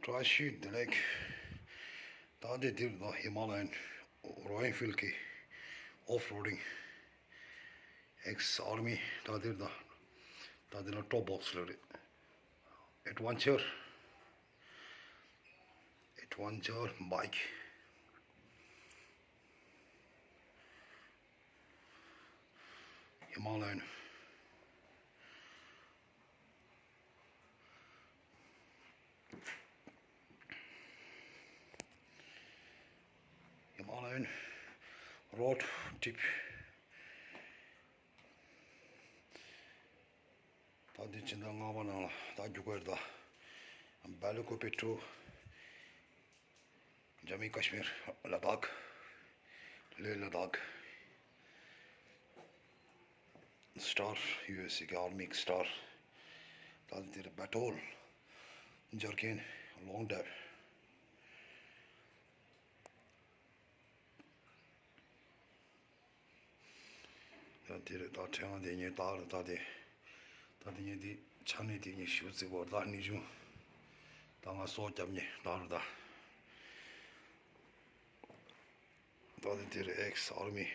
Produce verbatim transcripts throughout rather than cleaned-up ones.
བཀྲ་ཤིས་བདེ་ལེགས། ད་ལྟ་འདིར་ད་ཧི་མ་ལ་ཡན་རོ་ཡལ་ཨེན་ཕིལ་གྱི་ཨོཕ་རོ་ཌིང་ཨེགས་ཨར་མི། ད་འདིར་ད་ད་འདི་ལ་ཊོབ་བོགས་ལ་རེད། ཨེཌ་ཝེན་ཅར། ཨེཌ་ཝེན་ཅར་བྷའིཀ། ཧི་མ་ལ་ཡན། ཧི་མ་ལ་ཡན་རོཌ་ཊིབ། ད་འདི་ཕྱི་ཟླ་ལྔ་པ་ནང་ལ་ད་རྒྱུག་གི་ཡོད། ད་བྷེ་ལི་ཀོ་པེ་ཊོ། ཇམ་མུ་ཀ་ཤི་མིར། ལ་དྭགས། ལེ་ལ་དྭགས། སི་ཊར། ཡུ་ཨེས་ཨེ་གི་ཨར་མི་གི་སི་ཊར། ད་འདིར་བྷེ་ཊོལ། ཇར་ཀིན། ལོང་ཊེབ། ད་དེ་རེད། ད་ཕྲེང་བ་དེ་ཉིད་ད་རུ་ད་དེ། ད་དེ་ཉིད་དེ་ཆ་ནས་དེ་ཉིད་ཞུ་རྩིས་བོར་ད་ནི་བྱུང་། ད་ང་སོ་རྒྱབ་ཉེ་ད་རུ་ད། ད་དེ་དེ་རེད། ཨེགས་ཨར་མི།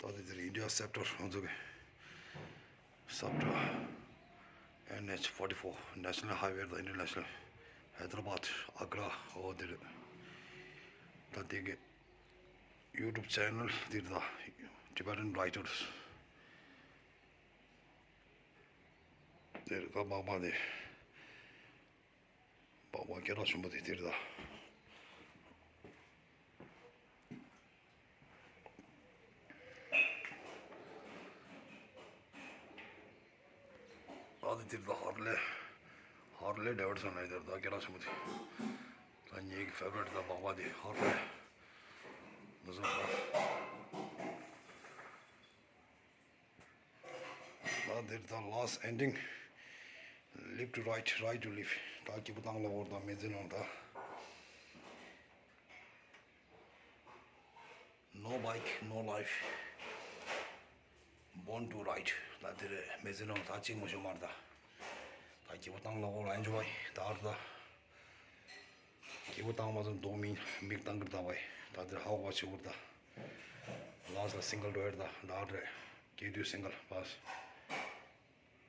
ད་དེ་དེར་ཨིན་ཌི་ཡ་སེག་ཊར་ང་ཚོ་གི་སེག་ཊར། ཨེན་ཨེཆ་ཕོར་ཊི་ཕོར། ནེ་ཤ་ནལ་ཧའི་ཝེ་དང་ཨིན་ཊར་ནེ་ཤ་ནལ། ཧའི་ད་ར་བཱད། ཨག་ར། འོ་དེ་རེད། ད་དེ་གི་ཡུ་ཊུབ་ཆེ་ནལ་དེ་རེད། ད་ཊི་བེ་ཊན་རའི་ཊར་སི། དེ་རེད། ད་པགས་པ་དེ། པགས་པ་སྐད་གྲགས་ཆེན་པོ་དེ་དེ་རེད་ད། ཨ་དེ་དེ་རེད་ད། ཧར་ལེ། ཧར་ལེ་ཌེ་ཝིཌ་སོན་ལ་དེ་རེད་ད། སྐད་གྲགས་ཆེན་པོ་དེ། ད་ངེད་ཀྱི་ཕེ་ཝ་རི་ཊི་ད་པགས་པ་དེ་ཧར་ལེ། འདི་ཚོ་ད། ད་འདིར་ད་ལཱ་སི་ཊི་ཨེན་ཌིང་། Live to ride, ride to live. ད་སྐྱིད་པོ་བཏང་ལ་འོར་ད་མི་ཚེ་ནང་ད། No bike, no life. Born to ride. ད་འདིར་མི་ཚེ་ནང་ད་གཅིག་མ་ཤོ་མར་ད། ད་སྐྱིད་པོ་བཏང་ལ་འོར་ཨེན་ཇོའི་ད་རུ་ད། སྐྱིད་པོ་བཏང་མ་ཚོམ་རྡོག་མིན་མིག་བཏང་གིར་ད་བའི་ད་འདིར་ཧ་གོ་བ་ཆེ་བོར་ད། ལཱ་སི་ཊི་ལ་སིང་གལ་ཌོ་ཡར་ད་ད་རེད། སྐྱེ་དུས་སིང་གལ་པཱས།